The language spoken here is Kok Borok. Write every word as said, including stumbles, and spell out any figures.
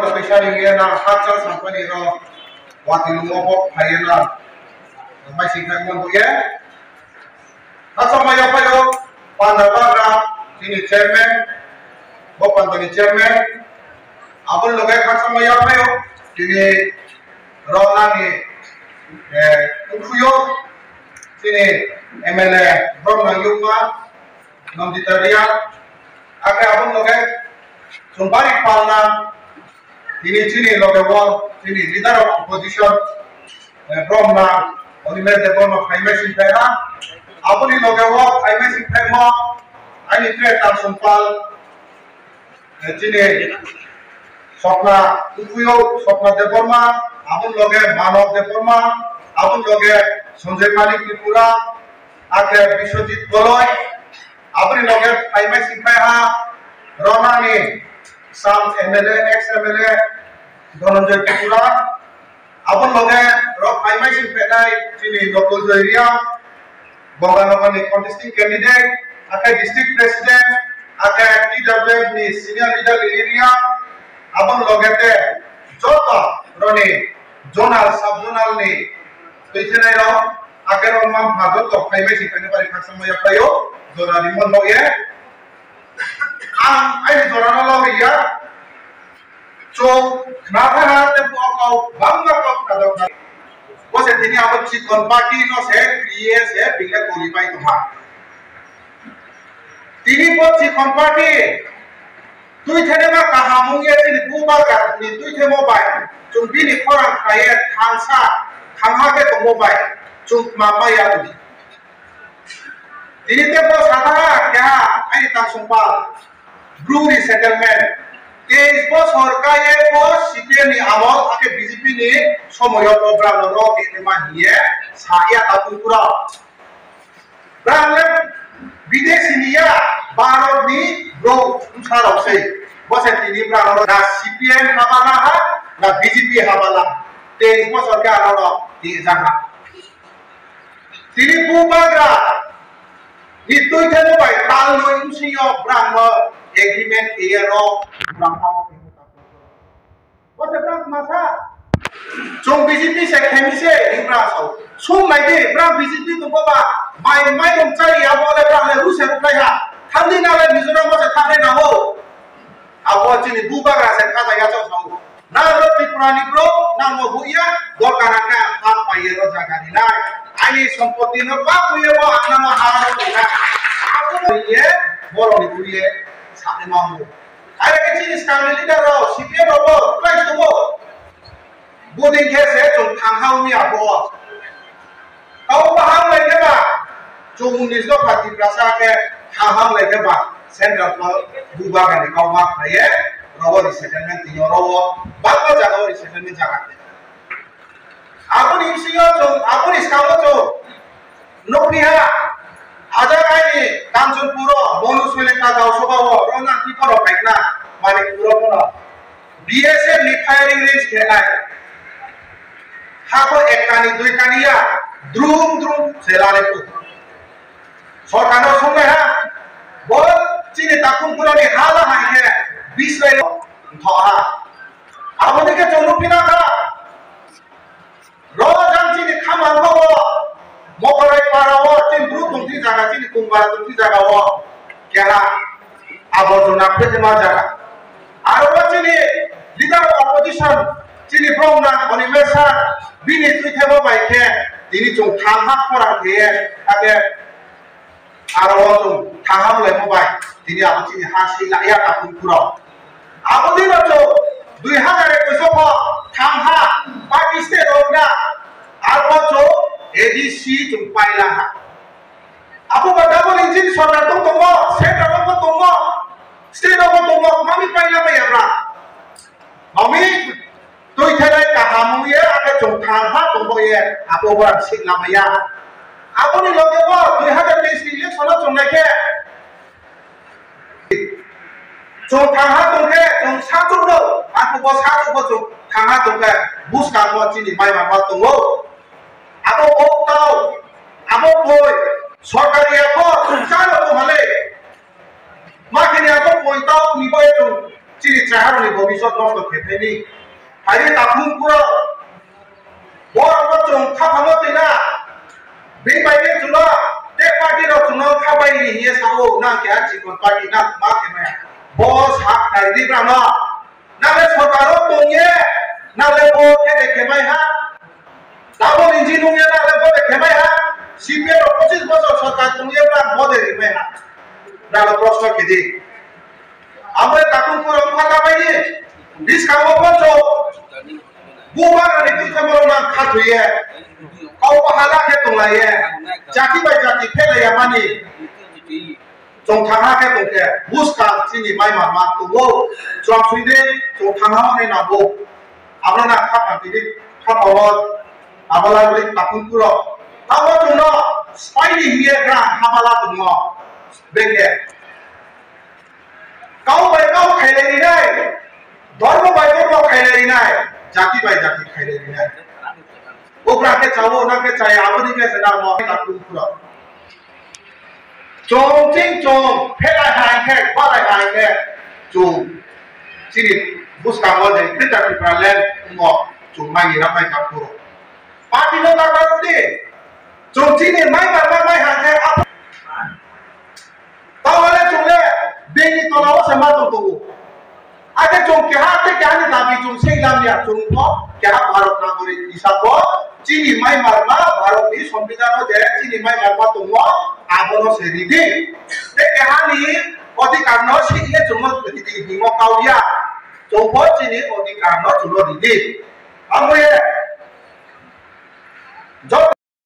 Kaisa ringye na hakcha sampani ro watwi lungo bo phaiye na. Mai sing khai mon ye. Hakcha mai ya phayo panda bagra chini chairman, bo panda ni chairman. Aboni loge hakcha mai ya phayo chini ro nani, eh, ukhuyo chini M L A brom nang yukma. Nandita Reang, ake aboni loge chwng bari palna, tini chini loge o, chini leader of opposition, eh, Brahma, Animesh Debbarma phaimai sing phaiha. Aboni loge o phaimai sing phaima, aini tre Tangsongpal, eh, chini Sopna Tukuyo, Sopna Debbarma, aboni loge Manav Debbarma, aboni loge Sanjay Malik Tripura, ake Biswajit Goloi, aboni loge phaimai sing phaiha, Ronani, Sam M L A, ex M L A, Dhananjay Tripura, aboni loge ro phaimai sing phainai chini Nokol Joy Reang, Bonganagar ni contesting candidate, ake district president, ake T W F ni senior leader Lily Reang, aboni loge te joto roni zonal, sub zonal ni twi thenai rok, ake rok manpha joto phaimai sing phainai bari khaksa moya phaio, jora rimon loge. Ang aini jora no lori ya. Chwng khna thangha tei bo kok bangma kok khna dok thang. Bo se tini abo chikon party no se kriye se bile kori pai tongha. Tini bo chikon party twi thene ma kaham wngya chini bubagra ni twi themo bai. Chwng bini khorang khlaiye thangsa thangha khe tongmo bai. Chwng ma maya wngdi. Tini tei bo sakha keha aini Tangsongpal Bru resettlement. Teis bosor kaiye bo C P M ni amol ake B J P ni somoyo bo brang no rw khe ma hiye sa ya ta pura. Brang le bidesi ni ya, Bharat ni bro bwsa rok sei. Bo se tini brang no na C P M habala ha, na B J P habala. Teis bosor khe ano rw khe jaha. Tini bubagra ni twi themo bai tal noi bwswng yo brang no agreement khe ya rw brang tamo. Bo se brang masa. Chwng B J P se khemi se ni brang sao. Sum lai di brang B J P tong ba mai mai rong chari ya bo le brang le ru se ru lai ha. Thang di na le Mizoram bo se thang na ho. Abo chini bubagra se kha ya chong sao. Nang ro Tripura ni bro, nang no buya, dorkar hake ha paiye ro jaga ni nai. Aini sompoti no ba buye bo ang no ha ro ni nai. Abo buye, boro ni buye, sani mangu. Are ke chini skang ni leader ro, C P M ro bo, price to bo. Buding khe se chung thang ha umi abo. Kau baham lai khe ba, chwng unis dopha Tiprasa khe kaham lai khe ba, central pho bubagra ni kau ma khlaiye, rogo resettlement tini rogo, bangma jaga o resettlement jaga khe. Aboni bisingo chwng, aboni skango chwng, nukliha, ajak aini Kanchanpur o, Bonu Soileng Kajao Soba o, rona Tipra rok paikna, Manikpur o bono. B S F ni firing range khenai. Hako ek kani dui kani ya, drum drum se lale pu. Sorkar no sungnai ha, bo chini takhum pura ni hala hai khe, biswai thok ha. Aboni khe chwng nukphi na kha. Ro jang chini khamang bo, Mokorai para o, chini bru tongthi jaga, chini kungbar tongthi jaga o, keha aborjona phwtma jaga. Aro o chini leader of opposition, chini bromna Animesh sir, bini twi thebo bai khe, tini chwng thang ha khorang khe, ake Aro o chwng thangha wnglaimo bai, tini abo chini ha swi la ya takhuk phuru. Abo dino chwng dui hazar ekwis o pho thangha Pakistan rok na abo chwng A D C chwng paila ha. Abo ba double engine sorkar tong tongo, central o bo tongo, state o bo tongo, mami paila maya bra. Mami Twi thelai kaham wngye, ake chwng thang ha tongbo ye, abo borok sik lamaya. Aboni loge bo dui hazar teis ni election o chwng naikhe, chwng thang ha tongkhe, chwng sa chukno, ako bo sa chukbo chwng thang ha tongkhe, bwskango chini mai mama tongo. Abo bo tau, abo boi, sorkari ako chwng chalo tonghalei. Ma khini ako boi tau ni bai chwng Chini chaharoni bobisot nosto khe phaini. Phaini takhum puro. Borokno chwng khaphangno twina. Bini bai khe chwngno tei party rok chwngno khapai ni hiye sao, nang keha chikon party nang ma khe maya. Bo sak nai di brano. Nang le sorkaro tongye, nang le bo khe de khe mai ha. Tabok ni ji nung ya na le bo de khemai ha. C P M rok pochis bosor sorkar tong ya na bo de rimai ha. Na lo proshno khe di. Abo takhum puro kha ta bai ni. Dis ka bo pocho. Bu ba ni tu ka mo na kha thu ye. Kau pa hala khe tong la ye. Jati bai jati phe la ya mani. Chwng thangha khe tong khe, buskang chini mai ma ma tongo. Chwng sui de, chwng thangha hwnwi nango. Abo na kha pha tini kha pha o, abo la ri takhum puro. Abo chwngno spy ni hiye gra hamala tongo. Beke. Kau bai kau khailai rinai, dhormo bai dhormo khailai rinai, jati bai jati khailai rinai. Obra khe chawo, na khe chaya, aboni khe se na mo khe takhum puro. Chwng ching chwng phelai hai khe, balai hai khe, chwng chini bwskango je Greater Tipraland wngmo chwng mani ramai takhuro. Party no ta ta di, chwng chini mai ma ma mai hai khe, abo tawale chwng le bini tola o se ma tong tongo. Ake chwng keha tei keha ni dabi chwng sei lam ya, chwng bo keha Bharat nagorik hisab bo chini mai marma Bharat ni Sambidan o je chini mai marma tongo, abono se ridi. Tei keha ni odhikar no sei le chwng no ridi hingo kau ya. Chwng bo chini odhikar no chwng no ridi. Amo ye joto